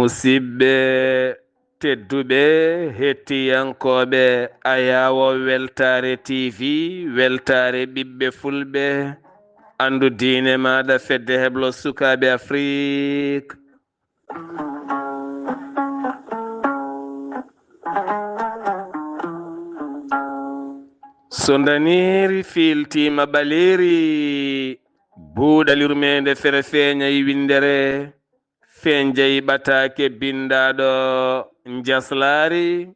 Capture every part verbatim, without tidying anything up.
Musidɓe tedduɓe, hettiyankooɓe Ayaawo Weltaare T V, Weltaare ɓiɓɓe Fulɓe, anndu diine maaɗa, Fedde Heblo Sukaaɓe Afrik. So ndaniiri fiiltiima ɓaleeri, buuɗal yurmeende fere feeñay winndere, fenjay ɓataake binndaaɗo njaslaari,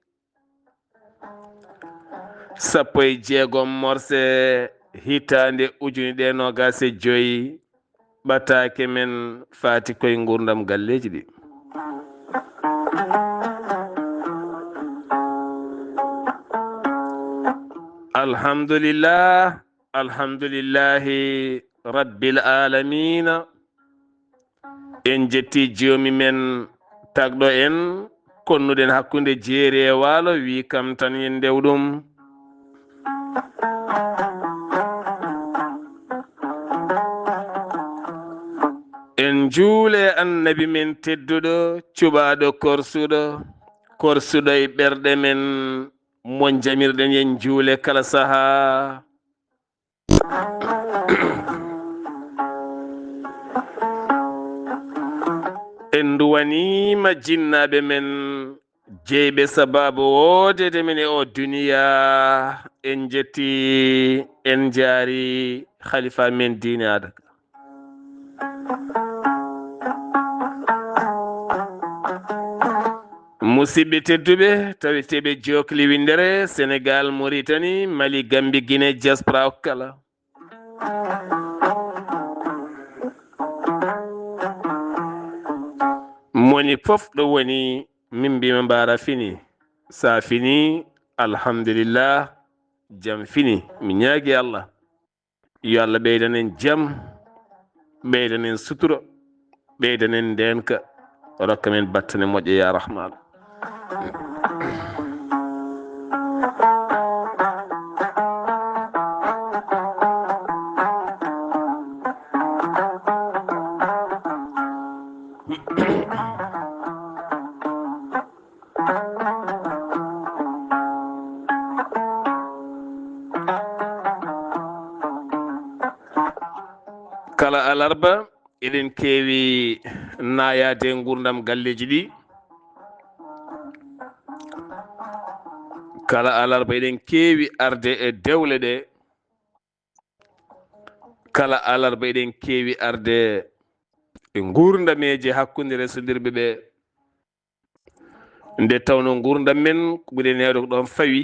sappo e jeegom morse, hitaande ujune ɗiɗi e noogaas e joy, ɓataake men faati koye nguurndam galleeji ɗi. Alhamdulillah, alhamdulillahi rabbil aalamiina. En jetti joomi men tagɗo en, konnuɗen hakkunde jeeri e waalo, wi kam tan yen ndew ɗum. En njuule annabi men tedduɗo, cuɓaaɗo korsuɗo, korsuɗo e ɓerɗe men, mo njamirɗen yen njuule kala sahaa. En nduwaniima jinnaaɓe men, jeyɓe sabaabu woodeede men e o duniya. En njetti, en njaari khalifa men diine aada. Musidɓe tedduɓe, taweteeɓe jokli winndere Senegal, Mauritanie, Mali, Gambie, Guinée, diaspora o kala. Moni fof ɗo woni, min mbima mbaara fini. Sa fini, alhamdulillah, jam fini. Mi ñaagi Allah. Yo Allah ɓeydan en jam, ɓeydan en sutura, ɓeydan en ndeenka, rokka men battane moƴƴe, ya Rahmaanu. Kala alarba, eɗen keewi naayaade nguurndam galleeji ɗi. Kala alarba, eɗen keewi arde e dewle ɗe. Kala alarba, eɗen keewi arde e nguurndameeje hakkunde resondirɓe ɓe. Nde tawno nguurndam men ko ɓuri neeɗo ɗon fawi.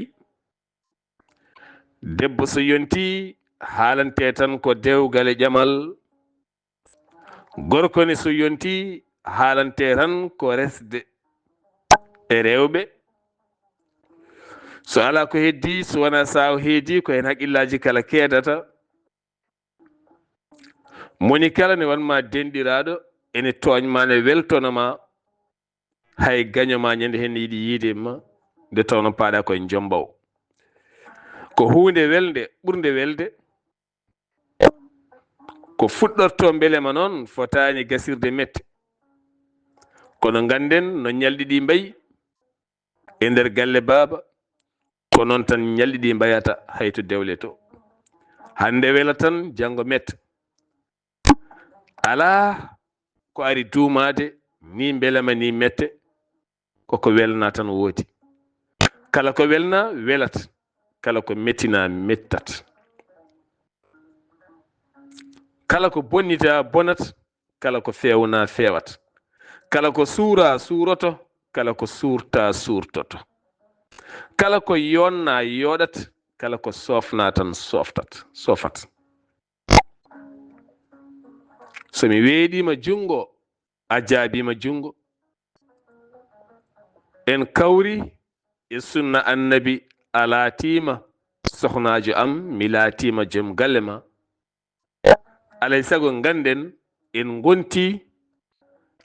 Debbo so yonti, haalante tan ko dewgal e ƴamal. Gorko ne so yonti, haalante tan ko resde e rewɓe. So alaa ko heddi, so wonaa so a heedi, ko heen haqqillaaji kala keedata. Moni kala ne wanma denɗiraaɗo, ene tooñma, ne weltonoma, hay gaño ma ñande heen ne yiɗi yiide ma, nde tawno paaɗa koye jombaw. Ko huunde welnde, ɓurnde welde. Ko fuɗɗorto mbelema noon, fotaani gasirde mette. Kono ngannden no ñalɗi ɗi mbayi e nder galle baaba, ko noon tan ñalɗi ɗi mbayata hay to dewle to. Hannde wela tan, janngo metta. Alaa ko ari duumaade ni mbelema ni mette, koko welna tan woodi. Kala ko welna, welat. Kala ko mettina, mettat. Kala ko bonnita, bonat. Kala ko feewna, feewat. Kala ko suura, suuroto. Kala ko suurta, suurtoto. Kala ko yonna, yooɗat. Kala ko soofna tan sooftat, soofat. So mi weeɗiima junngo, a jaabiima junngo. En kawri e sunna Annabi, a laatiima sohnaajo am, mi laatiima joom galle ma. Alay sago ngannden en ngonti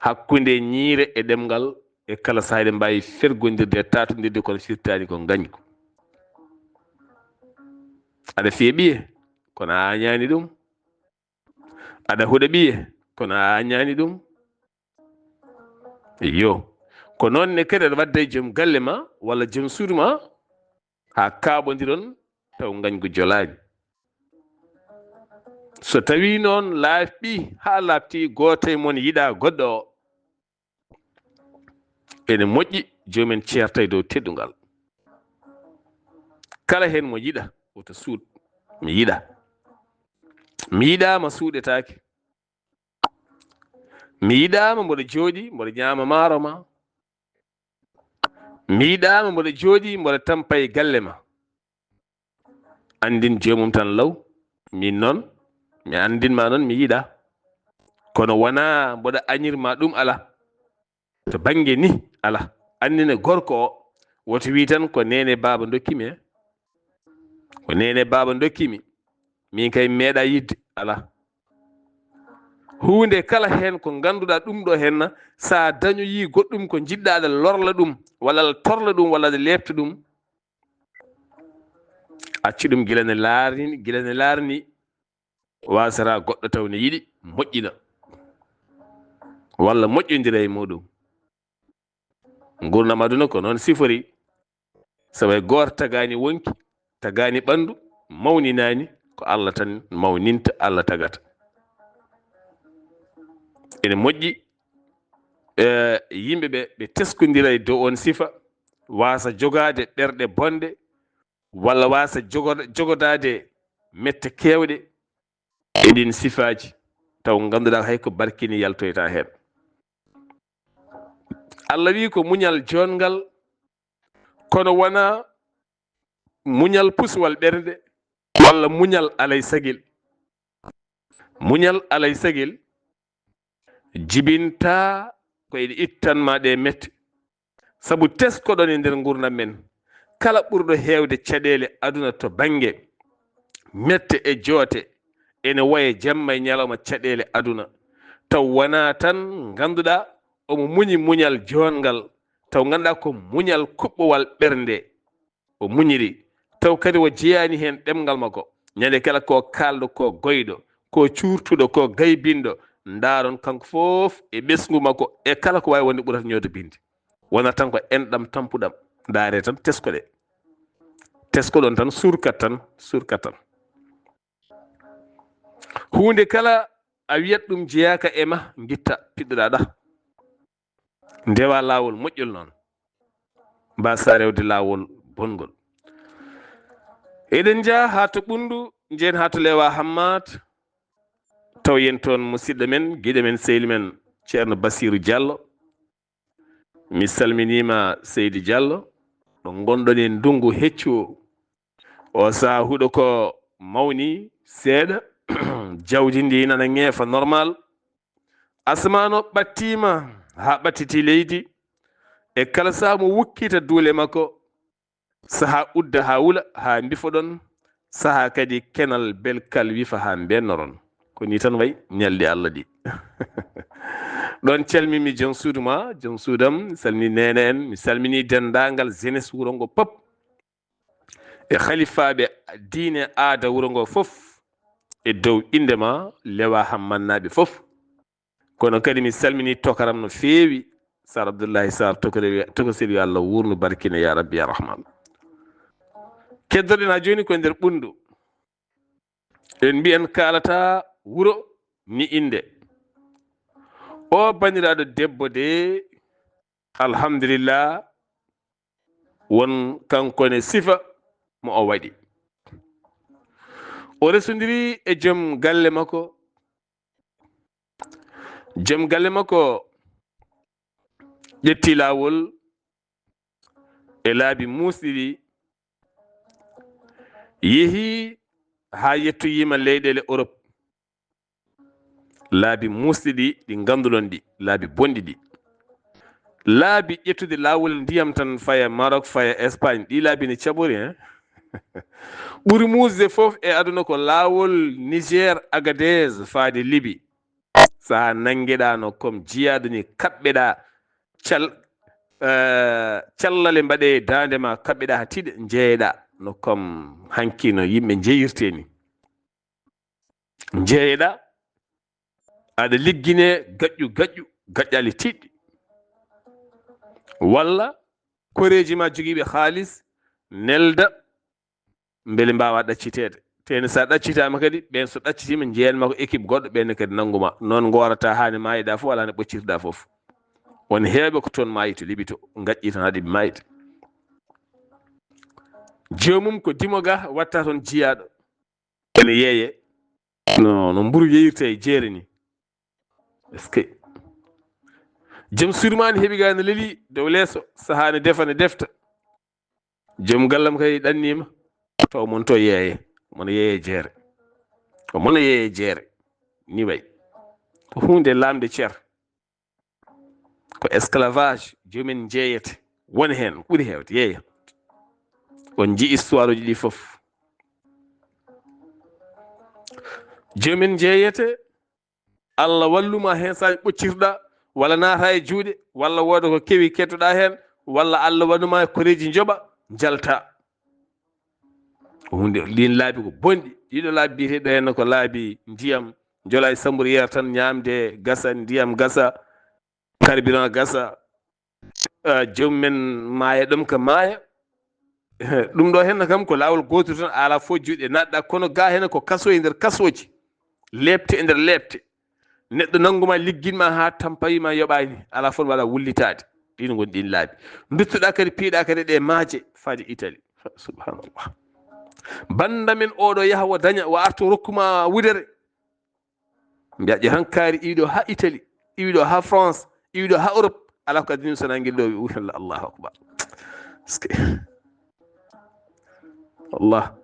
hakkunde ñiire e ɗemngal, e kala sahaa eɗen mbaawi fergondirde e taatondirde, kono firtaani ko ngañgu. Aɗa fiya ɓiye, kono a añaani ɗum. Aɗa huɗa ɓiye, kono a añaani ɗum. Iyo. Ko noon ne kadi aɗa wadda e joom galle ma walla joom suudu ma, haa kaaɓondiron taw ngañgu jolaani. So tawii noon laaɓi haa laaɓti gooto e mon yiɗaa goɗɗo o, ene moƴƴi joom en ceerta e dow teddungal. Kala heen mo yiɗa, woto suuɗ. Mi yiɗa. Mi yiɗaama suuɗetaake. Mi yiɗaama mboɗo jooɗi, mboɗo ñaama maaro ma. Mi yiɗaama mboɗo jooɗi, mboɗo tampa e galle ma. Anndin joomum tan law, min noon, mi anndin ma noon, mi yiɗa. Kono wonaa mboɗo añir ma ɗum, alaa. To bannge ni, alaa. Anndine gorko o, woto wii tan ko neene baaba ndokki mi, eh. Ko neene baaba ndokki mi. Min kay meeɗa yiɗde, alaa. Huunde kala heen ko ngannduɗaa ɗum ɗo heen na, so a dañoyii goɗɗum ko njiɗɗaa aɗa lorla ɗum, walla aɗa torla ɗum, walla aɗa leepta ɗum, accu ɗum gila ne laarni, gila ne laarni, waasata goɗɗo taw ne yiɗi moƴƴina, walla moƴƴondira e muɗum. Nguurndam aduna ko noon sifori. Sabu hay gooto tagaani wonki, tagaani ɓanndu, mawninaani, ko Allah tan mawninta, Allah tagata. Ene moƴƴi, eh, yimɓe ɓe, ɓe teskondira e dow oon sifa, waasa jogaade ɓerɗe bonɗe, walla waasa jogo-, jogodaade mette keewɗe e ɗiin sifaaji, taw ngannduɗaa hay ko barkini yaltoyta heen. Allah wiyi ko muñal joonngal, kono wonaa muñal pusuwal ɓernde, walla muñal alay sagel. Muñal alay sagel jibinta ko ene ittan ma ɗe mette. Sabu teskoɗon e nder nguurndam men, kala ɓurɗo heewde caɗeele aduna to bannge mette e joote, ene woye jamma e ñalawma caɗeele aduna. Taw wonaa tan ngannduɗaa omo muñi muñal joonngal, taw ngannduɗaa ko muñal kuɓɓowal ɓernde o muñiri, taw kadi o jeyaani heen ɗemngal makko. Ñande kala ko kaalɗo, ko goyɗo, ko cuurtuɗo, ko gaybinɗo, ndaaron kanko fof e ɓesngu makko e kala ko waawi wonde ɓurata ñoowde binndi. Wonata tan ko enɗam tampuɗam. Ndaare tan, teskoɗe. Teskoɗon tan, surkat tan, surkat tan. Huunde kala a wiyat ɗum jeyaaka e ma, ngitta, piɗɗoɗaa ɗa. Ndewa laawol moƴƴol noon. Mbasa rewde laawol bongol. Eɗen njaha haa to Ɓunndu, njehen haa to Lewa Hammat. Taw yen toon musidɗo men, giɗo men, sehil men, Ceerno Basiiru Jallo. Mi salminiima, Seydi Jallo. Ɗo ngonɗon e ndunngu heccu o. O sahaa huɗo ko mawni seeɗa. Jawdi ndi nana ŋeefa normal. Asmaan o ɓattiima haa ɓattiti leydi. E kala sahaa mo wukkita duule makko. Sahaa udda haa wula, haa mbifoɗon. Sahaa kadi kenal belkal wifa haa mbennoron. Ko ni tan wayi ñalɗi Allah ɗi. Ɗoon calmimi joom suudu ma, joom suudam, salmini neene en, mi salmini denndaangal jeunesse wuro ngo pop. E halifaaɓe diine aada wuro ngo fof, e dow innde ma, Lewa Hammannaaɓe fof. Kono kadi mi salmini tokaram no feewi, Sar Abdullahi Sar, tokosel, yo Allah wuurnu barkine, ya Rabbi, ya Rahman. Keddorɗen haa jooni ko e nder Ɓunndu. En mbiyan kaalata wuro ni innde. O banndiraaɗo debbo de, alhamdulillah, won kanko ne sifa mo o waɗi. O resondiri e joom galle makko. Joom galle makko ƴetti laawol e laabi muusɗi ɗi, yehi haa yettoyiima leyɗeele Europe. Laabi muusɗi ɗi, ɗi ngannduɗon ɗi, laabi bonɗi ɗi. Laabi ƴettude laawol ndiyam tan faya Maroc, faya Espagne, ɗi laabi ne caɓori, hein? Ɓuri muusde fof e aduna ko laawol Niger, Agadez, faade Libi. Sahaa nanngeɗaa no comme jiyaaɗo ni, kaɓɓeɗaa cal-, eh, callale mbaɗe e daande ma, kaɓɓeɗaa haa tiiɗa, njeyeɗaa no comme hanki no yimɓe njeyirtee ni. Njeyeɗaa, aɗa liggine gaƴƴu gaƴƴu, gaƴƴaali tiiɗɗi. Walla koreeji ma jogiiɓe haalis nelda mbele mbaawa ɗacciteede. Teni so a ɗaccitaama kadi, ɓeen so ɗaccitiima, njeyanma ko équipe goɗɗo, ɓeen kadi nannguma. Noon ngoorata haa ne maayiɗa fof, alaa ne ɓoccirɗa fof. Won heewɓe ko toon maayi to Libi to, ngaƴƴi tan haɗi ɓe maayde. Joomum ko dimo ga, watta toon jiyaaɗo. Ene yeeye. No, no mburu yeeyirta e jeere ni. Est-ce que? Joom surmaani heɓi ga no leli dow leeso, sahaa ne defa, ne defta. Joom gallam kay ɗanniima, taw mon to yeeye, mon yeeye jeere. Mon yeeye jeere. Ni way. Ko huunde lamnde cer. Ko esclavage, joomin jeeyete. Woni heen, ɓuri heewde, yeeye. On njii histoire uji ɗi fof. Joomin jeeyete, Allah walluma heen so a ɓoccirɗa, walla naata e juuɗe, walla wooda ko kewi kettoɗa heen, walla Allah waɗuma koreeji njoɓa, njalta. Ko huunde, ɗiin laabi ko bonɗi. Ɗiɗo laabi biyeteeɗo heen ko laabi ndiyam, njola e sambur yeer tan, ñaamde gasa, ndiyam gasa, carburant gasa, ah, joom men maaya ɗum ko maaya. Ɗum ɗo heen kam ko laawol gootol tan, alaa fof juuɗe naatɗa, kono ga heen ko kaso e nder kasooji, leepte e nder leepte. Neɗɗo nannguma, ligginma haa tampayima yoɓaani, alaa fof waɗa wullitaade. Ɗiin ngoni ɗiin laabi. Nduttuɗa kadi, piiɗa kadi ɗe maaje faade Italie. Subhanallah. Bannda men oɗo yaha o daña, o arto rokkuma wudere. Mbiya ƴe tan kaari iwiɗo ha Italie, iwiɗo ha France, iwiɗo ha Europe, ala ko addi ɗum sona ngel ɗo wi uwitalla. Allahu akbar. Parce que Allah.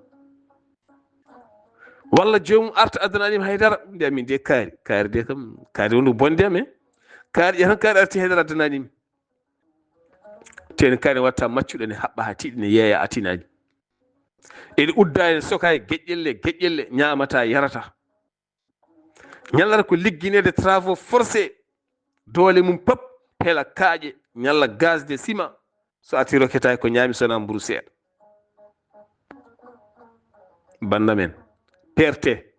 Walla joomum arta addananima haydara, mbiya min de kaari, kaari de kam, kaari wondu bonde am e. Kaari ƴe tan kaari arti haydara addananimi. Teni kaari watta maccuɗo ne haɓɓa ha tiiɗi ne yeeya atinani. Ene udda ene soka e geƴƴelle, geƴƴelle ñamata yarata. Ñallara ko ligginede travaux forcés, doole mum pop, hela kaaƴe, ñalla gaz de ciment, so arti rokketaaki ko ñaami sona mburu seeɗa. Bannda men, perte.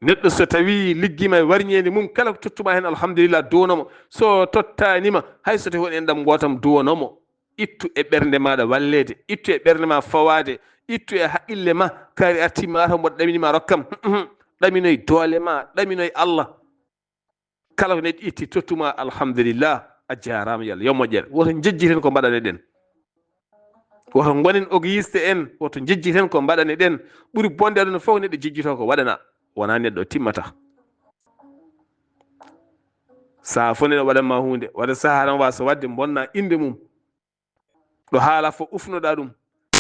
Neɗɗo so tawi liggima e warñeende mum, kala ko tottuma heen, alhamdulillah, duwano mo. So tottanima, hay so tawi won en ɗam gootam, duwano mo. Ittu e ɓernde maɗa walleede, ittu e ɓernde ma fawaade, ittu e haqqille ma, kaari artima taw mboɗo ɗaminima rokkam. Ɗaminoy doole ma, ɗaminoy Allah. Kala ko neɗɗo itti tottuma, alhamdulillah, a jaarama, yo Allah yo moƴƴere. Woto jejjiten ko mbaɗaneɗen. Woto gonen égoïste en, woto jejjiten ko mbaɗaneɗen. Ɓuri bonde aduna fof neɗɗo jejjito ko waɗana, wona neɗɗo timmata. Saha fof neɗɗo waɗanma huunde, waɗa saha tan wa so waɗde bonna innde mum. Ɗo haala fof ufnoɗa ɗum.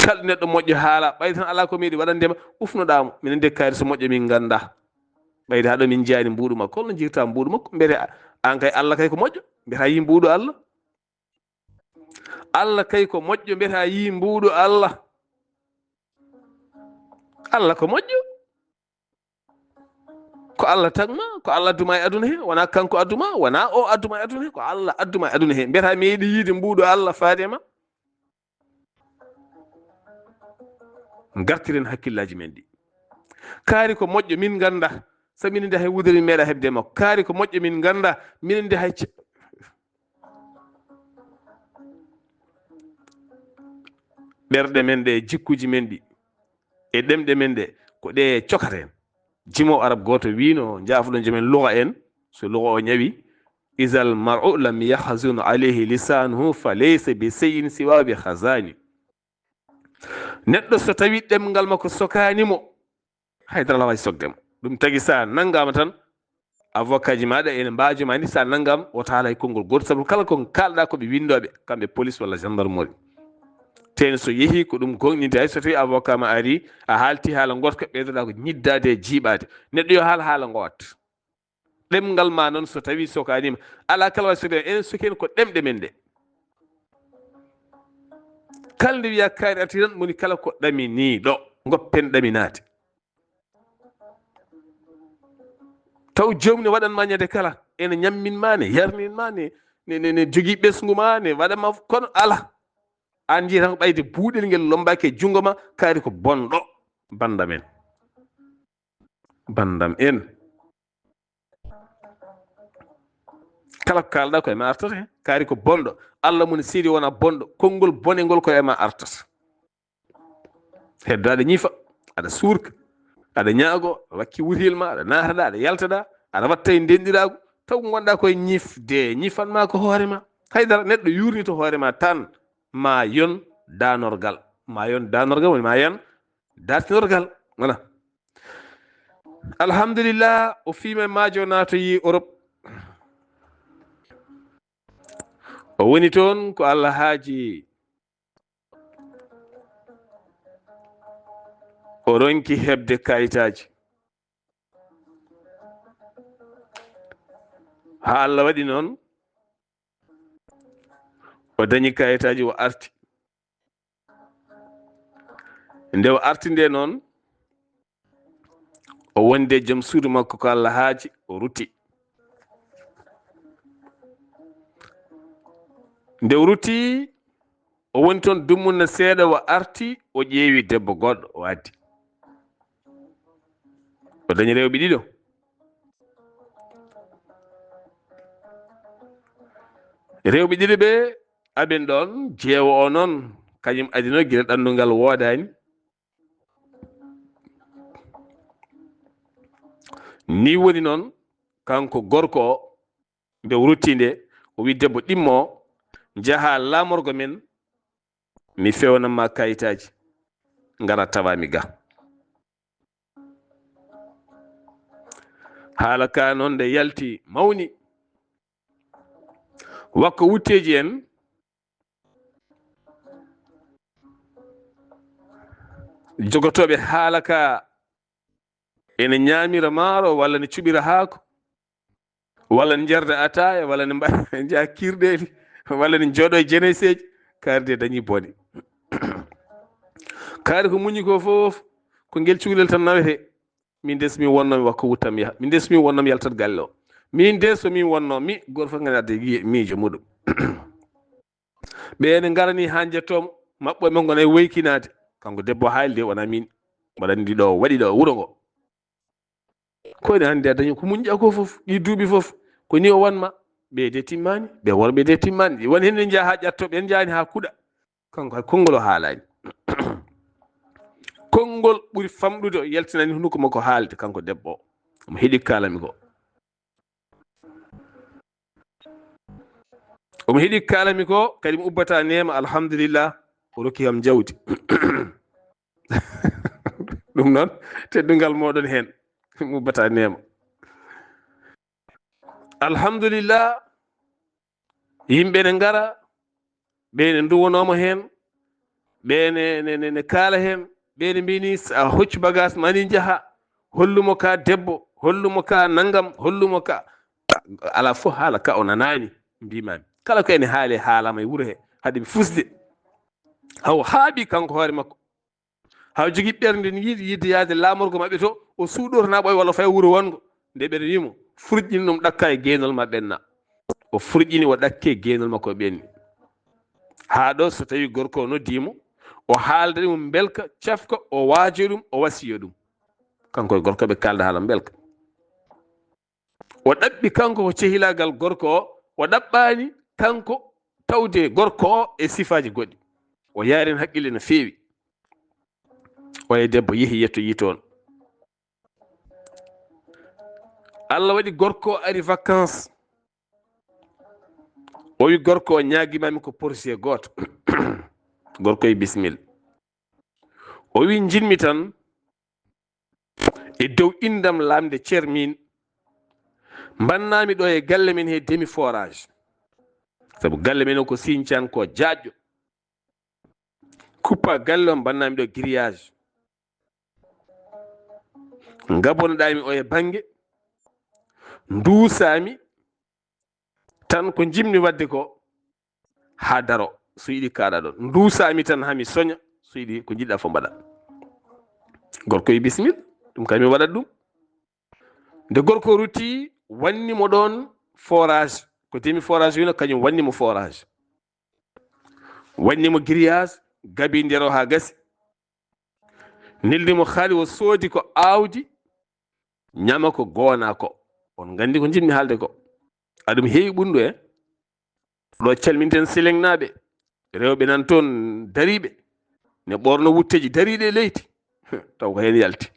Kala neɗɗo moƴƴo haala, ɓayde tan alaa ko meeɗi waɗandema, ufnoɗa mo. Minen de kaari so moƴƴo min ngannda. Ɓayde haɗo min njiyaani mbuuɗu makko. Holno njirta mbuuɗu makko? Mbiyete a-, aan kay Allah kay ko moƴƴo. Mbiyata a yii mbuuɗu Allah? Allah kay ko moƴƴo, mbiyata a yii mbuuɗu Allah? Allah ko moƴƴo. Ko Allah tagma, ko Allah adduma e aduna he, wona kanko adduma, wona o adduma e aduna he, ko Allah adduma e aduna he. Mbiyata meeɗi yiide mbuuɗu Allah faade ma? Ngartiren hakkillaaji men ɗi. Kaari ko moƴƴo min ngannda, sabu minen de hay wudere min meeɗa heɓde e makko. Kaari ko moƴƴo min ngannda, minen de hay ce-, ɓerɗe men ɗe, jikkuuji men ɗi, e ɗemɗe men ɗe, ko ɗe cokata en. Jimo Arab gooto wiino, njaafuɗon jomen luga en, so luga o ñawi, "Izal mar'u lam yahzun alayhi lisanuhu fa laysa bi shay'in siwa bi khazani." Neɗɗo so tawi ɗemngal makko sokaani mo, haydara ala wawi sokde mo. Ɗum tagi sa nanngama tan, avocat ji maɗa ene mbaajoma ni, sa nanngama, wota haala hay konngol gooto, sabu kala ko kalɗa ko ɓe winndooɓe, kamɓe police walla gendarmerie. Teni so yehi ko ɗum gonɗinde, hay so tawi avocat ma ari, a haalti haala ngotka, ɓeydoɗa ko ñiddaade e jiiɓaade. Neɗɗo yo haal haala ngoot. Ɗemngal ma noon so tawi sokanima, ala kala wawi sokde, enen soki en ko ɗemɗe men ɗe. Kala nde wiya kaari arti tan, moni kala ko ɗaminiɗo, goppen ɗaminaade. Taw joomum ne waɗanma ñande kala, ene ñammin ma, ne yarnin ma, ne, ne, ne, ne jogii ɓesngu ma, ne waɗa ma, kono ala. An njii tan ko ɓayde buuɗel ngel lombaaki e junngo ma, kaari ko bonɗo, bannda men. Banndam en. Kala ko kaalɗa ko e ma artata hen. Kaari ko bonɗo. Allah mum seedi wona bonɗo. Konngol bone ngol ko e ma artata. Heddo aɗa ñifa, aɗa suurka, aɗa ñaago, aɗa wakki wutel ma, aɗa naataɗa, aɗa yaltaɗa, aɗa watta e ndenɗiraagu, taw ko ngonɗa koye ñifde, ñifan ma ko hoore ma. Haydara, neɗɗo yurnito hoore ma tan, ma yon danorgal. Ma yon danorgal woni ma yon dartinorgal. Wala. Alhamdulillah, o fiima e maajo naatoyi Europe. O woni toon ko Allah haaji. O ronki heɓde kayitaaji. Haa Allah waɗi noon, o dañi kayitaaji, o arti. Nde o arti nde noon, o wondi e joom suudu makko ko Allah haaji, o rutti. Nde o rutti, o woni toon dummunna seeɗa, o arti, o ƴeewi debbo goɗɗo, o addi. O dañi rewɓe ɗiɗo. Rewɓe ɗiɗo ɓe aɓen ɗoon, jeewo o noon, kañum adino gila ɗannungal woodaani. Ni woni noon, kanko gorko o, nde o rutti nde, o wi debbo ɗimmo, njaha laamorgo men, mi fewnanma kayitaaji, ngara tawa mi ga. Haala ka noon nde yalti mawni. Wakko wutteeji en, jogotooɓe haala ka ene ñaamira maaro, walla ne cuɓira haako, walla ne njarda ataaya, walla ne mba-, njaha kirɗeeli, walla ne njooɗo e jeneseeji, kaari de dañi bone. Kaari ko muñi ko fof, ko ngel cukalel tan nawete. Min de so min wonno mi wakko wuttam yaha. Min de so min wonno mi yaltat galle o. Min de so min wonno mi, gooto fof ngani adda yi-, miijo muɗum. Ɓe ene ngarani haa njettoomo, maɓɓo e makko ngona e woykinaade. Kanko debbo haali de wona min. Mbaɗa anndi ɗo waɗi ɗo wuro ngo. Ko ene hannde a dañi ko muñƴa ko fof, ɗi duuɓi fof. Ko ni o wanma. Ɓe de timmaani, ɓe worɓe de timmaani. Ɗi woni heen ne njaha haa ƴatto, ɓen njaani haa kuɗa. Kanko hay konngol o haalaani. Konngol ɓuri famɗude o yaltinani hunuko makko haalde kanko debbo o. Omo heɗi kaalami ko. Omo heɗi kaalami ko, kadi mi ubbata neema, alhamdulillah, o rokki kam jawdi. Ɗum noon, teddungal mooɗon heen, mi ubbata neema. Alhamdulillah, yimɓe ne ngara, ɓe ne nduwanooma heen, ɓe ne, ne, ne, ne kaala heen, ɓe ne mbini, so a hoccu bagage ma ni njaha, hollumo ka debbo, hollumo ka nangam, hollumo ka, alaa fof haala ka o nanaani, mbimami. Kala ko ene haali haalama e wuro he, haade mi fusde. Haw haaɓi kanko hoore makko. Haa o jogii ɓernde ne yiɗi yiɗde yahde laamorgo maɓɓe to, o suuɗorto na ɓooy walla faya wuro wonngo. Nde ɓe wiyi mo, furƴin ɗum ɗakka e geenol ma ɓenna. O furƴini, o ɗakki e geenol makko ɓenni. Haa ɗo so tawi gorko o noddii mo, o haalda ɗum mbelka, cafka, o waajo ɗum, o wasiyo ɗum. Kanko e gorko ɓe kaalda haala mbelka. O ɗaɓɓi kanko ko cehilaagal gorko o, o ɗaɓɓaani kanko tawde gorko o e sifaaji goɗɗi. O yaari heen haqqille no feewi. Oya debbo yehi yettoyii toon. Allah waɗi gorko o ari vacances. O wi gorko o ñaagimami ko projet gooto. Gorko e bismil. O wi njiɗmi tan e dow inndam lamnde Cermin, mbannami ɗo e galle men he demi forage. Sabu galle men o ko Siñcaan ko jaajɗo. Kuppa galle o mbannami ɗo grillage. Ngabonoɗami o e bannge. Nduusami tan ko njiɗmi waɗde ko haa daro, so yiɗi kaaɗa ɗon. Nduusami tan haa mi soña, so yiɗi ko njiɗɗa fof mbaɗa. Gorko e bismil, ɗum kam mi waɗat ɗum. Nde gorko rutti, wanni mo ɗoon forage, ko demi forage wino, kañum wanni mo forage. Wanni mo grillage, gabi ndero haa gasi. Neldi mo haali o soodi ko aawdi, ñama ko goona ko. On nganndi ko njiɗmi haalde ko. Aɗum heewi ɓundu e ɗo calminten Selengnaaɓe, rewɓe nan toon dariiɓe, ne ɓorno wutteeji dariiɗe e leydi, taw ko heen yalti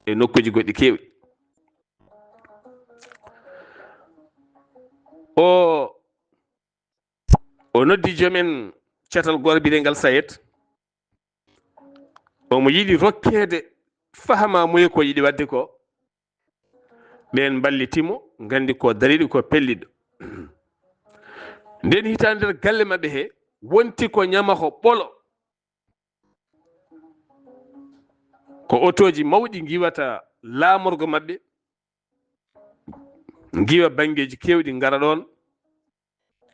e nokkuuji goɗɗi keewɗi. O, o noddi joomen catal goor biyetengal Sayed, omo yiɗi rokkeede fahama moye ko yiɗi waɗde ko. Ɓeen mballiti mo, nganndi ko dariiɗo ko pelliɗo. Nden hitaande nder galle maɓɓe he, wonti ko ñamaho ɓolo. Ko otooji mawɗi ngiwata laamorgo maɓɓe, ngiwa banngeeji keewɗi ngara ɗoon.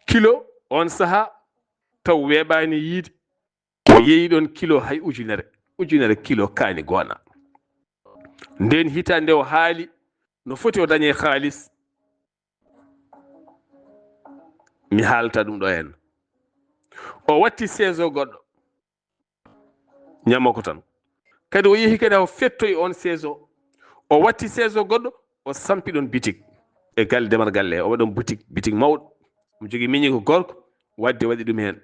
Kilo on saha taw weeɓaani yiide. O yeeyi ɗoon kilo hay ujunere, ujunere kilo kaani goona. Nden hitaande o haali no foti o dañe haalis. Mi haalta ɗum ɗo en. O watti seeso goɗɗo. Ñamoko tan. Kadi o yehi kadi o fettoyi on seeso. O watti seeso goɗɗo, o sampi ɗon bitik. E galle Demar Galle, o waɗi ɗon butik, bitik mawɗo. Omo jogii miñi ko gorko, wadde waɗi ɗum heen.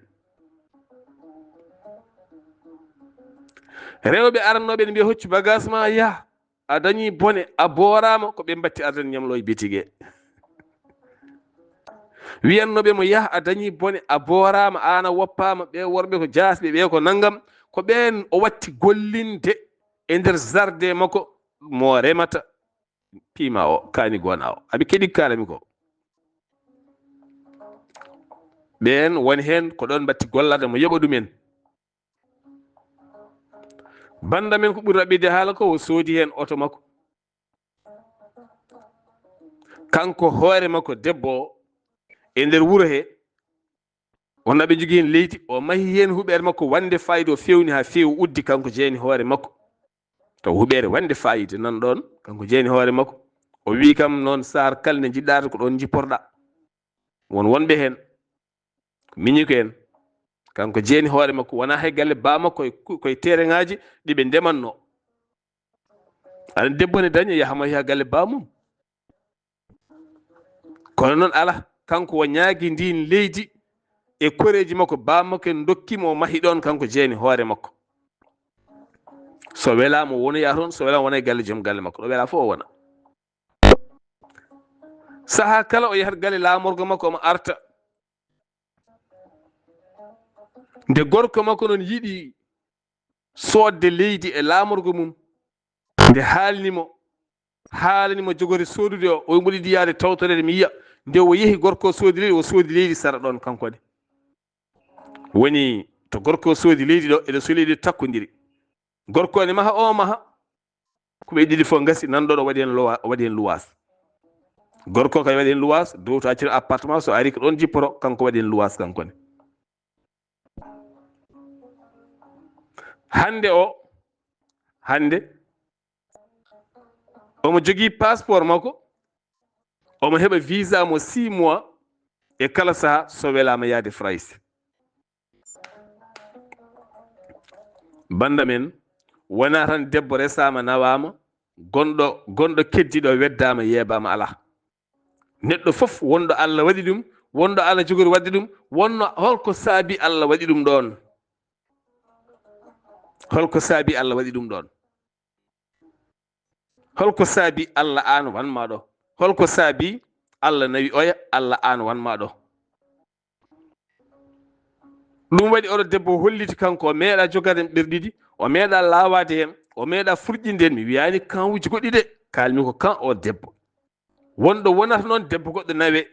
Rewɓe arannooɓe ne mbiya hoccu bagaas ma yah, a dañi bone, a booraama, ko ɓe mbatti arde ñamlo e bitik he. Wiyannooɓe mo yah, a dañi bone, a booraama, aan a woppaama, ɓe worɓe ko jaasɓe, ɓe ko nanngam, ko ɓeen o watti gollinde e nder jardin makko mo remata piima o, kaani goona o. Aɓe keɗi kaalami ko. Ɓeen won heen ko ɗoon mbatti gollade mo yoɓa ɗumen. Bannda men ko ɓuri raɓɓiɗde haala ko o soodi heen oto makko. Kanko hoore makko debbo o, e nder wuro he, wonaa ɓe njogii heen leydi, o mahi heen huɓeere makko wonde fayida, o fewni haa feewi, o uddi kanko jeeni hoore makko. Taw huɓeere wonde fayida nan ɗoon, kanko jeeni hoore makko. O wii kam noon, Saar, kala nde njiɗɗaa ko ɗoon njipporɗaa. Won wonɓe heen, ko miñi ko en. Kanko jeeni hoore makko, wonaa hay galle baa makko, koye, koye tereŋaaji ɗi ɓe ndemannoo. Aɗa debbo ne daña, yaha mo yaha galle baa mum. Kono noon ala, kanko o ñaagi ndiin leydi e koreeji makko, baa makko en ndokki mo, o mahi ɗoon kanko jeeni hoore makko. So welaama o wonoya toon, so welaama wona e galle joom galle makko, ɗo welaa fof o wona. Sahaa kala o yahat galle laamorgo makko, omo arta. Nde gorko makko noon yiɗi soodde leydi e laamorgo mum, nde haalni mo, haalani mo jogori soodude o, o mboɗi yiɗi yaade tawtoreede mi yiya. Nde o yehi, gorko o soodi leydi, o soodi leydi sara ɗoon kanko ne. Woni to gorko o soodi leydi ɗo, eɗo soodi leydi takkodiri. Gorko ne maha, o maha. Ko ɓe ɗiɗi fof ngasi, nan ɗo ɗo waɗi heen lowa-, waɗi heen luwaas. Gorko kay waɗi heen luwaas, dow to accira appartement, so ari ko ɗoon jippoto, kanko waɗi heen luwaas kanko ne. Hannde o, hannde omo jogii passeport makko, omo heɓa visa mo six mois e kala saha so welaama yaade France. Bannda men, wonaa tan debbo resaama, nawaama, gonɗo, gonɗo keddiiɗo weddaama, yeebaama, alaa. Neɗɗo fof, wonɗo Allah waɗi ɗum, wonɗo Allah jogori waɗde ɗum, wonno holko saabi Allah waɗi ɗum ɗoon? Holko saabi Allah waɗi ɗum ɗoon? Holko saabi Allah aan wanma ɗo? Holko saabi Allah nawi oya, Allah aan wanma ɗo? Ɗum waɗi oɗo debbo holliti kanko, o meeɗa jogade ɓerɗe ɗiɗi, o meeɗa laawaade heen, o meeɗa furƴinde heen. Mi wiyaani kanwuji goɗɗi de, kaalmi ko kan o debbo. Wonɗo wonata noon debbo goɗɗo nawe.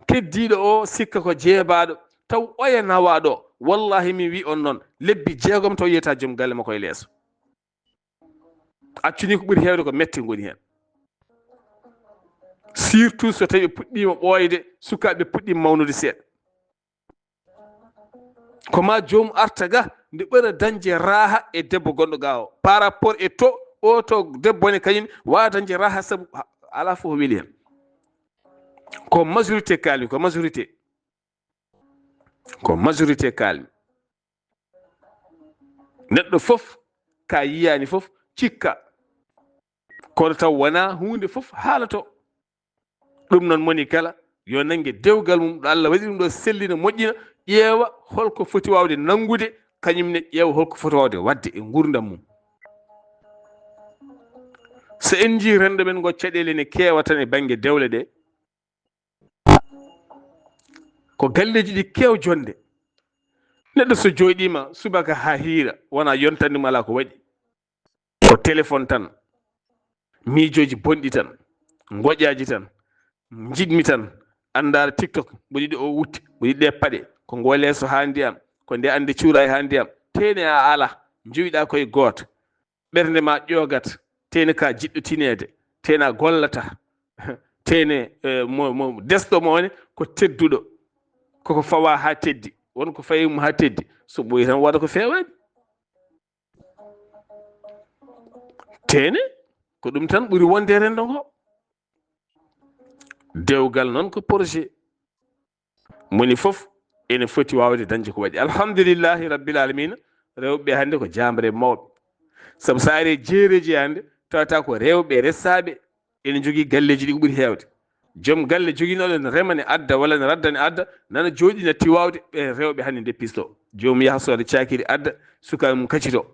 Keddiiɗo o sikka ko jeebaaɗo, taw oya nawaaɗo. Wallahi, min wi on noon, lebbi jeegom taw yiyata joom galle makko e leeso. Accu ni ko ɓuri heewde ko mette ngoni heen. Surtout so tawi ɓe puɗɗiima ɓooyde, sukaaɓe puɗɗiima mawnude seeɗa. Ko ma joom arta ga nde ɓura dañde raha e debbo gonɗo ga o. Par rapport e to, o to debbo ne kañum waawa dañde raha sabu ha-, alaa fof weli heen. Ko majorité kaalmi, ko majorité. Ko majorité kaalmi. Neɗɗo fof, ka yiyaani fof, cikka. Kono taw wonaa huunde fof haalato. Ɗum noon moni kala yo nannge dewgal mum ɗo Allah waɗi ɗum ɗo sellina, moƴƴina, ƴeewa holko foti waawde nanngude, kañum ne ƴeewa holko foti waawde waɗde e nguurndam mum. So en njii renndo men ngo, caɗeele ne keewa tan e bannge dewle ɗe. Ko galleeji ɗi keew jonde. Neɗɗo so jooɗiima subaka haa hiira, wona yontande mo alaa ko waɗi. Ko téléphone tan, miijooji bonɗi tan, ngoƴaaji tan, njiɗmi tan, anndaara TikTok, mboɗo yiɗi o wutte, mboɗo yiɗi ɗe paɗe, ko ngo leeso haa ndiyam, ko nde annde cuuraay haa ndiyam. Teene a ala, njowiɗaa koye gooto. Ɓernde ma ƴoogat, teene ka jiɗɗo tineede, teene a gollata, teene, eh, mo, mo, desɗo mo ne ko tedduɗo, koko fawa haa teddi, won ko fawi mum haa teddi, so ɓooyi tan waɗa ko feewaani. Teene, ko ɗum tan ɓuri wonde e renndo ngo. Dewgal noon ko projet. Moni fof ene foti waawde dañde ko waɗi. Alhamdulillahi Rabbil Alamina, rewɓe hannde ko jaamre mawɓe. Sabu so a ari e jeereeji hannde, tawata ko rewɓe resaaɓe ene njogii galleeji ɗi ko ɓuri heewde. Joom galle joginooɗo ne rema ne adda walla ne radda ne adda, nana jooɗi na tiwawde, ɓe rewɓe hannde ndeppisto. Joomum yaha sooda caakiri adda, sukaaɓe mum kacito.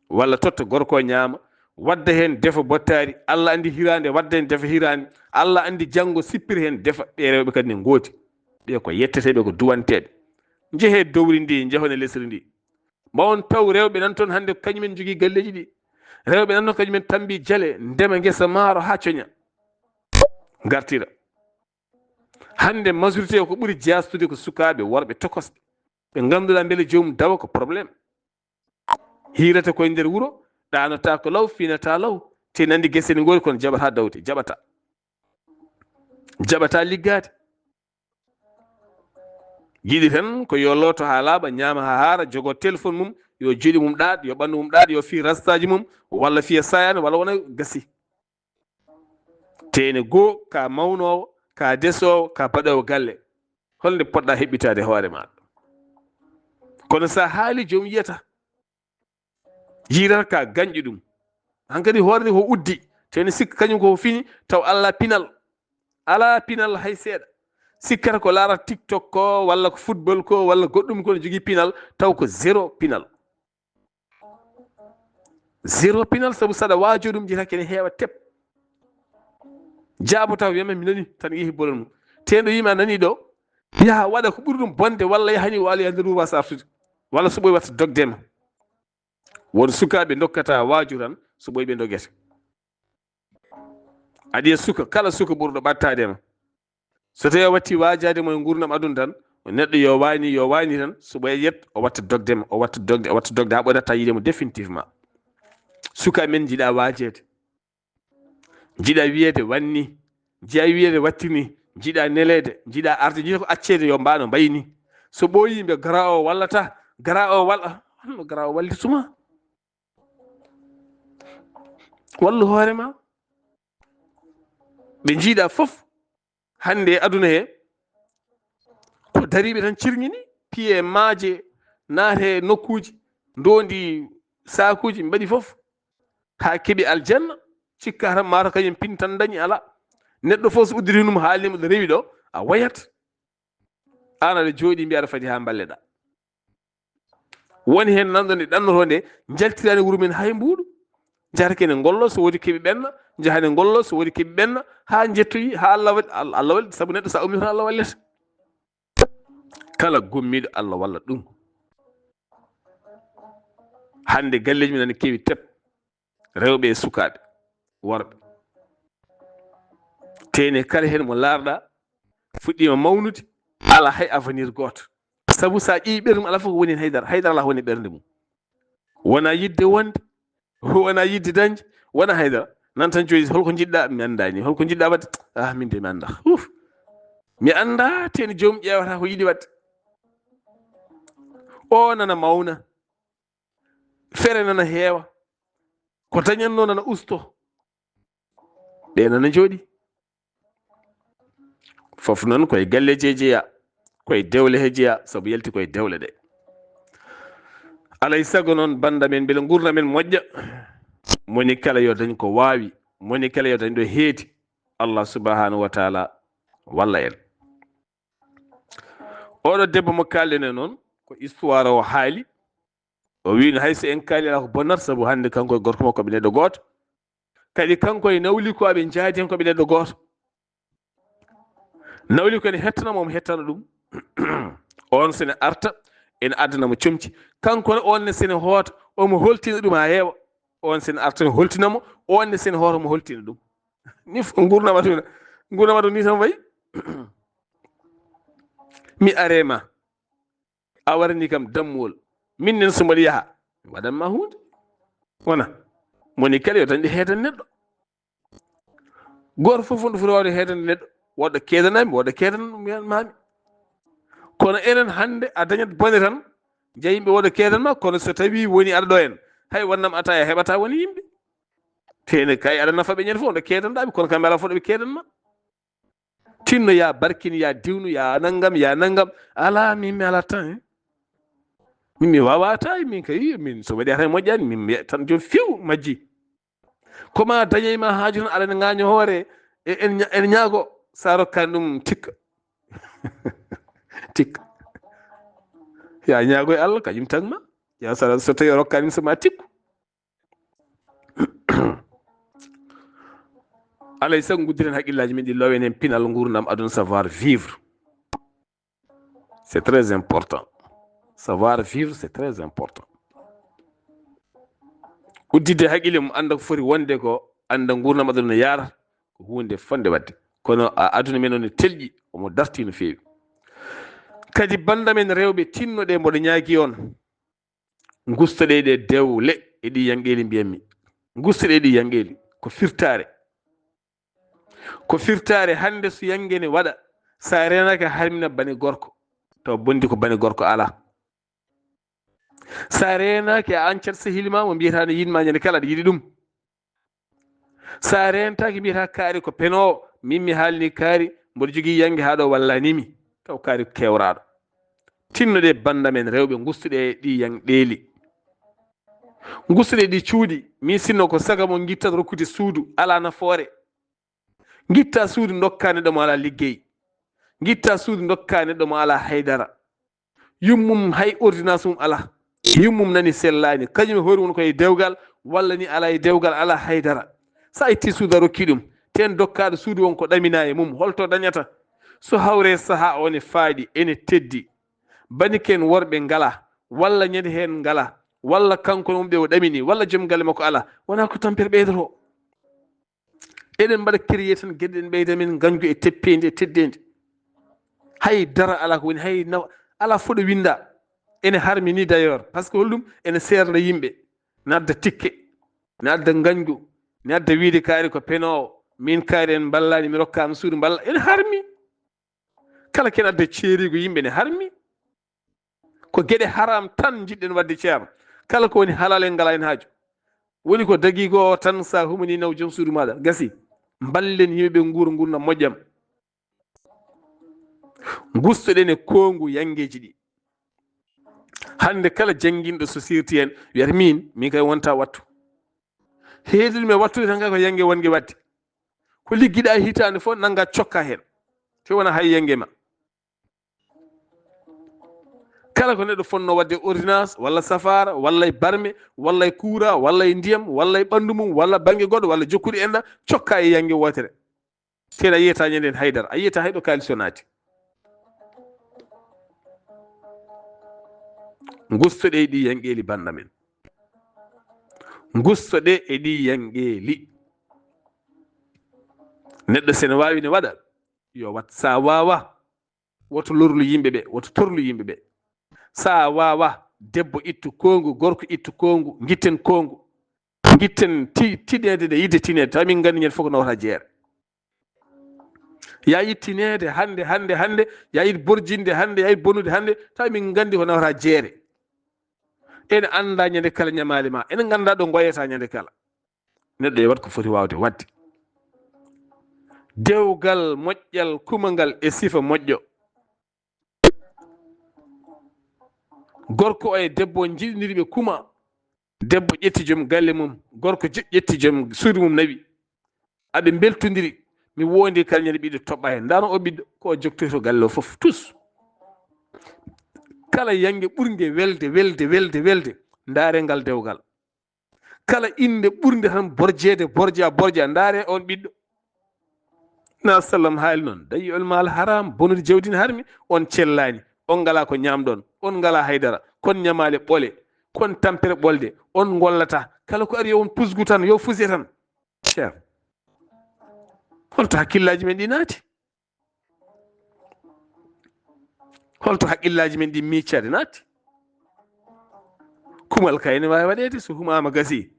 Walla totta gorko o ñaama, wadda heen defa bottaari, Allah anndi hiraande, wadda heen defa hiraande, Allah anndi janngo sippira heen defa, ɓe rewɓe kadi ne ngooti. Ɓe ko yetteteeɓe, ko duwanteeɓe. Njehee dowri ndi, njehon e lesri ndi. Mbaawon taw rewɓe nan toon hannde ko kañum en njogii galleeji ɗi. Rewɓe nan toon kañum en tambi jale, ndema ngesa maaro haa coña. Ngartira. Hannde majorité ko ɓuri jaastude ko sukaaɓe worɓe tokosɓe. Ɓe ngannduɗaa mbele joomum dawa ko problème. Hiirata koye nder wuro, ɗaanata ko law, finata law. Te nandi gese ne ngoori kono jaɓata dawde, jaɓata. Jaɓata liggaade. Yiɗi tan ko yo looto haa laaɓa, ñaama haa haara, jogo téléphone mum, yo juuɗe mum ɗaaɗ, yo ɓanndu mum ɗaaɗ, yo fii rastaaji mum, walla fiya sayaani, walla wona gasi. Teene goo, ka mawnoowo, ka desoowo, ka baɗoowo galle, holnde poɗɗa heɓɓitaade hoore maaɗa? Kono sa haali, joom yiyata, jiirata ka gañƴo ɗum. Hankadi hoore nde ko uddi, teene sikka kañum ko fini, taw alaa pinal. Alaa pinal hay seeɗa. Sikkata ko laarata TikTok ko, walla ko football ko, walla goɗɗum ko, ne jogii pinal, taw ko zéro pinal. Zéro pinal, sabu saɗa waajo ɗum, jita kene heewa tep. Jaabo taw wiyama mi nani, tan yehi bolol mum. Teɗo yima nani ɗo, yaha waɗa ko ɓuri ɗum bonde, walla yahani o aloya nder ruwa sa artude. Walla so ɓoy watta dogde ma. Won sukaaɓe dokkata waaju tan, so ɓoy ɓe dogete. Aɗa yiya suka, kala suka ɓurɗo ɓattaade ma. So tawi a watti waajaade mo e nguurndam aduna tan, neɗɗo yo waani, yo waani tan, so ɓoy yet, o watta dogde ma, o watta dogde, o watta dogde, haa ɓoy natta yiide mo définitivement. Suka men njiɗa waajeede. Njiɗa wiyeede wanni, njiɗa wiyeede wattini, njiɗa neleede, njiɗa arde, njiɗa ko acceede yo mbaano mbayni. So ɓooyi mbe gara o wallata, gara o walla, honno gara o wallituma? Wallu hoore ma. Ɓe njiɗa fof hannde e aduna he, ko dariiɓe tan cirŋini, piye maaje, naate nokkuuji, ndoondi saakuuji, mbaɗi fof haa keɓi aljanna, cikka tan maaro kañum pin tan dañi, alaa. Neɗɗo fof so udditi num haalnima ɗo rewi ɗo, a wayat. Aan aɗa jooɗi mbiya aɗa fadi haa mballeɗa. Woni heen nanɗo nde ɗannoto nde, njaltiraani wuro men hay mbuuɗu. Njahata kene ngollo so wodi keɓi ɓenna, njahane ngollo so wodi keɓi ɓenna, haa njettoyi, haa Allah waɗi, Allah waɗi, sabu neɗɗo sa ummi tan Allah wallete. Kala gommiiɗo Allah walla ɗum. Hannde galleeji men ene kewi tep, rewɓe e sukaaɓe, worɓe. Teene kala heen mo laarɗa fuɗɗiima mawnude, alaa hay avenir gooto. Sabu sa ƴeewi ɓernde mum, alaa fof ko woni heen haydara, haydara alaa ko woni e ɓernde mum. Wona yiɗde wonde, wona yiɗde dañde, wona haydara. Nan tan jooɗi, holko njiɗɗa? Mi anndaani. Holko njiɗɗa waɗde? Ah, min de mi annda. Uf. Mi annda, teene joom ƴeewata ko yiɗi waɗde. O nana mawna. Fere nana heewa. Ko dañanno nana usto. Ɓe nana jooɗi. Fof noon koye galleeji he jeya, koye dewle he jeya, sabu yalti koye dewle ɗe. Alay sago noon, bannda men, mbele nguurndam men moƴƴa. Moni kala yo dañ ko waawi, moni kala yo dañ ɗo heedi. Allah subhanahu wa taala walla en. Oɗo debbo mo kalɗen e noon, ko histoire o haali. O wiino hay so en kaali alaa ko bonnata, sabu hannde kanko e gorko makko ɓe neɗɗo gooto. Kadi kanko e nawli ko aɓe njaadi hen ko ɓe neɗɗo gooto. Nawli ko ene hettana mo, omo hettana ɗum. On sene arta, ene addana mo comci. Kanko ne, on ne sene hoota, omo holtina ɗum haa heewa. On sene arta, ne holtina mo, on ne sene hoota, omo holtina ɗum. Ni fof nguurndam aduna, nguurndam aduna ni tan wayi. Mi are ma. A warani kam dammuwol. Min nen so mbaɗi yaha, mi waɗan ma huunde. Wona. Moni kala yo dañde heedande neɗɗo. Gooto fof wonɗo foti waawde heedande neɗɗo. Woɗɗo keedanami, woɗɗo keedan mami. Kono enen hannde a dañat bone tan, jeya yimɓe woɗɗo keedan ma, kono so tawi woni aɗa ɗo en, hay wannam ataya heɓata woni yimɓe. Tene kay aɗa nafa ɓe ñande fof, wonɗo keedanɗa ɓe, kono kamɓe alaa fof ɗo ɓe keedan ma. Tinno ya barkin, ya diwnu, ya nanngam, ya nanngam. Alaa, min mi alaa tan, eh. Min mi waawata, min kay, min so waɗi tan moƴƴani, min mi tan joom few majji. Ko ma dañay ma haaju tan, aɗa ene ŋaaño hoore, e, en ña-, en ñaago, sa rokkani ɗum tikka. Tikka. Ya ñaago e Allah, kañum tag ma. Ya sa, so tawi o rokkani so ma tikku. Alay sago nguddiren haqqillaaji men ɗi, lowen heen pinal nguurndam aduna, savoir vivre. C'est très important. Savoir vivre, c'est très important. Udditde haqqille mum, annda ko foti wonde ko, annda nguurndam aduna no yaarata, ko huunde fotnde waɗde. Kono a, aduna men o ne telƴi, omo dartii no feewi. Kadi bannda men rewɓe, tinnoɗe, mboɗo ñaagii on. Ngustoɗe ɗe dewle e ɗi yanqeeli, mbiyanmi. Ngustoɗe ɗi yanqeeli. Ko firtaare. Ko firtaare hannde, so yanqe ne waɗa, sa reenaaki a harmina bane gorko. Taw bonndi ko bane gorko alaa. Sa reenaaki a ancat sehil ma mo mbiyata ne yiɗma ñande kala aɗa yiɗi ɗum. Sa reentaaki mbiyata kaari ko penoowo, min mi haalni kaari, mboɗo jogii yanqe haa ɗo wallanimi. Taw kaari ko kewraaɗo. Tinnoɗe bannda men rewɓe, ngustoɗe ɗi yanqeeli. Ngustoɗe ɗi cuuɗi, min sinno ko saga mo ngittat rokkude suudu, alaa nafoore. Ngitta suudu ndokka neɗɗo mo alaa liggey. Ngitta suudu ndokka neɗɗo mo alaa haydara. Yummum hay ordonnance mum alaa. Yummum nani sellaani. Kañum e hoore mum ko e dewgal, walla ni alaa e dewgal, alaa haydara. Sa itti suudu a rokki ɗum, ten dokkaaɗo suudu on ko ɗamina e mum, holto dañata? So hawre sahaa o ne faaɗi, ene teddi. Baniken worɓe ngala, walla ñande heen ngala, walla kanko wonɓe o ɗamini, walla joom galle makko alaa, wonaa ko tampere ɓeydoto. Eɗen mbaɗa créer tan geɗe ɗen ɓeyda men ngañgu e teppeendi e teddeendi. Hay dara alaa ko woni, hay nawa alaa fof ɗo winnda. Ene harmi ni d'ailleurs, parce que holɗum? Ene seerna yimɓe, ne adda tikke, ne adda ngañgu, ne adda wiide kaari ko penoowo, min kaari en mballaani, mi rokkaama suudu mballa, ene harmi. Kala ken adda ceeriigo yimɓe ne harmi. Ko geɗe haram tan njiɗɗen waɗde, ceerno. Kala ko woni halal en ngalaa heen haaju. Woni ko dagiigo o tan, sa humanii naw joom suudu maaɗa, gasi. Mballen yimɓe ɓe nguura nguurndam moƴƴam. Ngustoɗen e koongu yanqeeji ɗi. Hannde kala jannginɗo so sirti heen wiyata min, min kay wonta wattu. Heedi ɗum e wattude tan kay ko yanqe wonge waɗde. Ko liggiɗa hitaande fof nannga cokka heen. Te wona hay yanqe ma. Kala ko neɗɗo fotnoo waɗde ordonnance, walla safaara, walla e barme, walla e kuura, walla e ndiyam, walla e ɓanndu mum, walla bannge goɗɗo, walla jokkude enɗam, cokka e yanqe wootere. Tee a yiyata ñande heen haydara, a yiyata hay ɗo kaalis o naati. Ngustoɗe e ɗi yanqeeli bannda men. Ngustoɗe e ɗi yanqeeli. Neɗɗo sene waawi ne waɗa, yo wat. Sa waawa, woto lorlu yimɓe ɓe, woto torlu yimɓe ɓe. Sa waawa, debbo ittu koongu, gorko ittu koongu, ngitten koongu. Ngitten ti-, tiɗeede nde yiɗde tineede, tawa min nganndi ñande fof ko nawata jeere. Ya yiɗ tineede hannde, hannde, hannde, ya yiɗ borjinde hannde, ya yiɗ bonude hannde, tawa min nganndi ko nawata jeere. Ene annda ñande kala ñamaali ma, ene ngannda ɗo ngoyata ñande kala. Neɗɗo e waɗ ko foti waawde waɗde. Dewgal moƴƴal, kumangal e sifa moƴƴo. Gorko o e debbo o njiɗindiri, ɓe kuma. Debbo ƴetti joom galle mum, gorko je-, ƴetti joom suudu mum, nawi. Aɓe mbeltondiri, Mi wondi kala ñande ɓiɗɗo toɓɓa hen. Ndano o ɓiɗɗo ko o joktoyto galle o fof tous. Kala yange ɓurnge welde, welde, welde, welde. Ndaare ngal dewgal. Kala innde ɓurnde tan borjeede, borja, borja. Ndaare on ɓiɗɗo. Na sallam haali noon. Dayi ol maal haram, bonude jawdi ne harmi, on cellaani. On ngalaa ko ñaamɗon. On ngalaa haydara. Kon ñamaale ɓole. Kon tampere ɓolde. On ngollata. Kala ko ari yo on pusgu tan, yo fuse tan. Cher. Holto hakkillaaji men ɗi naati? Holto hakkillaaji men ɗi miiccade naati? Kumal kay ne waawi waɗeede so humaama gasi.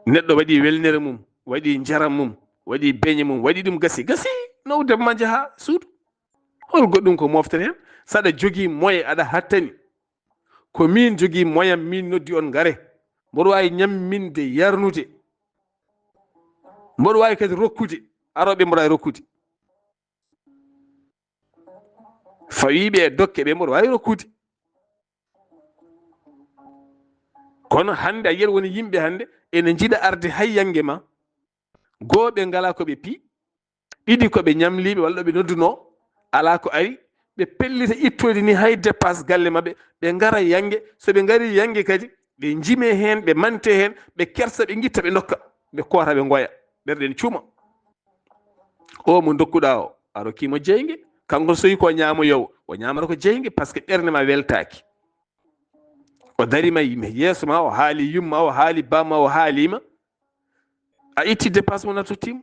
Neɗɗo waɗi welnere mum, waɗi njaram mum, waɗi beñe mum, waɗi ɗum gasi, gasi, nawde ma njaha suudu. Hol goɗɗum ko moftere hen? Saɗa jogii moye aɗa hattani. Ko min jogii moyen min noddi on ngare. Mboɗo waawi ñamminde, yarnude. Mboɗo waawi kadi rokkude. Arooɓe mboɗo waawi rokkude. Fawiiɓe e dokke ɓe mboɗo waawi rokkude. Kono hannde a yiyat woni yimɓe hannde ene njiɗa arde hay yange ma. Goo ɓe ngalaa ko ɓe pi. Ɗiɗi ko ɓe ñamliiɓe walla ɗo ɓe noddunoo. Alaa ko ari. Ɓe pellita ittoyde ni hay dépasse galle maɓɓe. Ɓe ngara yange. So ɓe ngari yange kadi, ɓe njime heen, ɓe mante heen, ɓe kersa, ɓe ngitta, ɓe ndokka. Ɓe koota, ɓe ngoya. Ɓerɗe ne cuuma. O mo ndokkuɗaa o, a rokkii mo jeynge. Kanko so yi ko ñaamoyoowo, o ñaamata ko jeynge, parce que ɓernde ma weltaaki. O dari ma yeeso ma, o haali yumma, o haali bamma, o haalii ma. A itti dépasse mo, a tottii mo.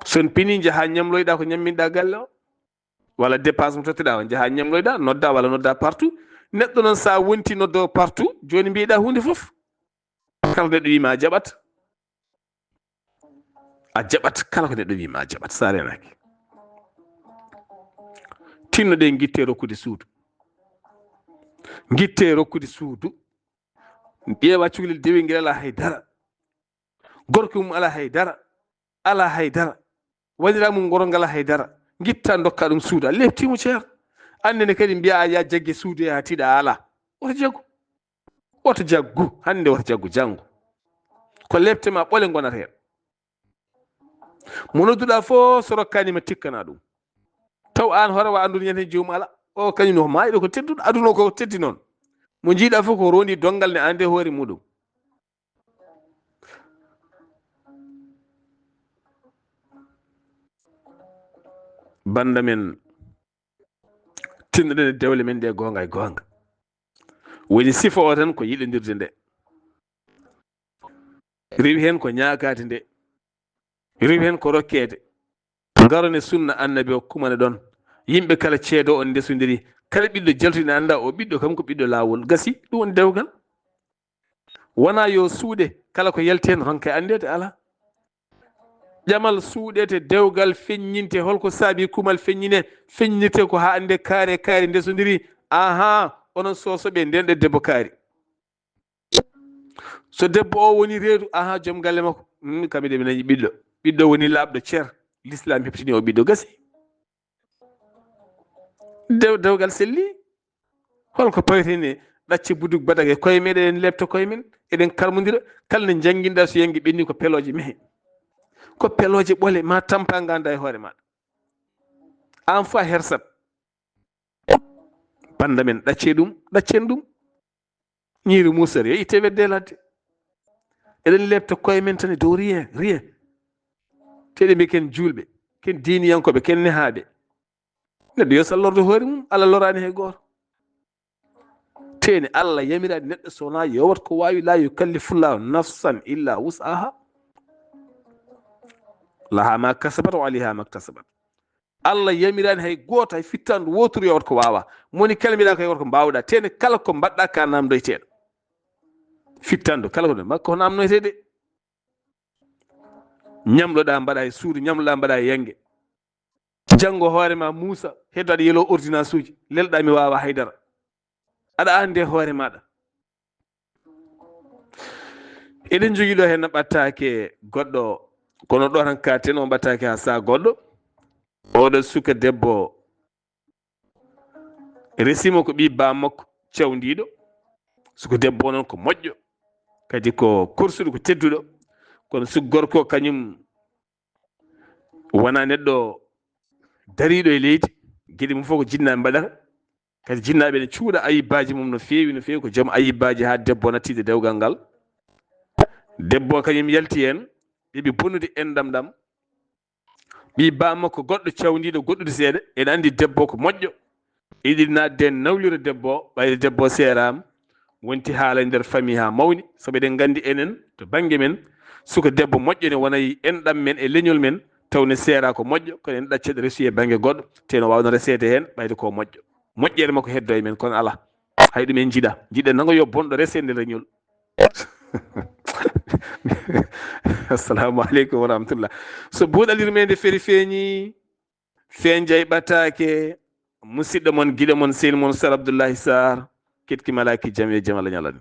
So on pini, njahaa ñamloyɗaa ko ñamminɗaa galle o. Walla dépasse mo tottiɗaa o, njahaa ñamloyɗaa, noddaa walla noddaa partout. Neɗɗo noon, so a wonti noddoowo partout, jooni mbiyeɗaa huunde fof. Kala neɗɗo wii ma a jaɓat. A jaɓat kala ko neɗɗo wii ma a jaɓat, so a reenaaki. Tinnoɗen, ngitte rokkude suudu. Ngitte rokkude suudu. Ƴeewa cukalel dewel ngel alaa hay dara. Gorko mum alaa hay dara. Alaa hay dara. Wondiraa mum ngoro ngalaa hay dara. Ngitta ndokka ɗum suudu. A leptii mo ceer. Annene kadi mbiya a yaa jagge suudu e haa tiiɗa a alaa. Woto jaggu. Woto jaggu. Hannde woto jaggu janngo. Ko lepte ma ɓole ngonata heen. Mo nodduɗaa fof so rokkaani ma tikkana ɗum. Taw aan hoore wa anndude ñande joomum alaa. O kañum no maayiɗo ko tedduɗo. Aduna o ko teddi noon. Mo njiiɗaa fof ko rondi donngal ne annde hoore muɗum. Bannda men, tinnoɗen e dewle men ɗe goonga e goonga. Woni sifa o tan ko yiɗondirde nde. Rewi heen ko ñaagaade nde. Rewi heen ko rokkeede. Ngaron e sunna annabi o, kumane ɗon. Yimɓe kala ceedo on ndesondiri. Kala ɓiɗɗo jaltuɗo ne annda o ɓiɗɗo kam ko ɓiɗɗo laawol. Gasi, ɗum woni dewgal. Wona yo suuɗe, kala ko yalti heen ronka e anndeede, alaa. Ƴamal suuɗete, dewgal feññinte, holko saabi kumal feññine, feññirte ko haa annde kaari e kaari ndesondiri. Ahaa, onon sosoɓe, nden ɗo debbo kaari. So debbo o woni reedu, ahaa, joom galle makko, "Hmm, kam de mi dañi ɓiɗɗo." Ɓiɗɗo woni laaɓɗo cer, l'islam heɓtini o ɓiɗɗo, gasi. Dew-, dewgal selli. Holko paweten e ɗacce buduk badak e koye meɗen, eɗen leɓta koye men, eɗen karmodira, kala nde njannginɗa so yangi ɓenni ko pelooje mehe. Ko pelooje ɓole, ma tampa ngannda e hoore maɗa. Aan fof a hersat. Bannda men, ɗacce ɗum, ɗaccen ɗum. Ñiiri muusere, yo itte wedde ladde. Eɗen leɓta koye men tan e dow rien, rien. Te eɗen mbiya ken juulɓe, ken diiniyankooɓe, ken nehaaɓe. Neɗɗo yo sallordo hoore mum, Allah loraani hay gooto. Teeni Allah yamiraani neɗɗo so wonaa yo waɗ ko waawi, laa yukallifullahu nafsan illa wus'aha. Laha ma kasabat wa alayha ma iktasabat. Allah yamiraani hay gooto, hay fittandu wooturu yo waɗ ko waawaa. Moni kala mbiɗa ko yo waɗ ko mbaawɗaa. Teeni kala ko mbaɗɗaa ka naamndoyteeɗo. Fittandu kala ko makko ko naamnoytee de. Ñamloɗaa mbaɗa e suudu, ñamloɗaa mbaɗa e yange. Janngo hoore ma muusa, heddo aɗa yelo ordonnance uji, lelɗa mi waawa haydara. Aɗa anndi e hoore maɗa. Eɗen jogii ɗo heen ɓattaake goɗɗo, kono ɗo tan kaaten o ɓattaake haa saa goɗɗo. Oɗo suka debbo resimo ko ɓii baa makko cawndiiɗo. Suka debbo noon ko moƴƴo, kadi ko korsuɗo, ko tedduɗo. Kono suka gorko kañum wona neɗɗo dariiɗo e leydi, geɗe mum fof ko jinnaaɓe mbaɗata. Kadi jinnaaɓe ne cuuɗa ayibbaaji mum no feewi, no feewi, ko joom ayibbaaji haa debbo nattiiɗo dewgal ngal. Debbo kañum yalti heen, ɓiɓɓe bonnude enɗam ɗam. Ɓii baa makko goɗɗo cawndiiɗo goɗɗude seeɗa, ene anndi debbo ko moƴƴo. Iɗi naatde e nawlira debbo, ɓayde debbo seeraama, wonti haala e nder famille haa mawni. Sabu eɗen nganndi enen, to bannge men, suka debbo moƴƴo ne wona e enɗam men e leñol men, taw ne seera ko moƴƴo, kono ene ɗacca ɗo resu e bannge goɗɗo, te no waawno reseede heen, ɓayde ko moƴƴo. Moƴƴere makko heddo e men, kono alaa. Hay ɗum en njiɗa. Njiɗen nango yo bonɗo rese nder leñol. Assalamu aleykum wa rahmatullah. So buuɗal yurmeende feri feeñi, feen jayɓataake, musidɗo mon, giɗo mon, sehil mon, Sar Abdullahi Sarr, ketki malaaki jam e jam Allah ñalani.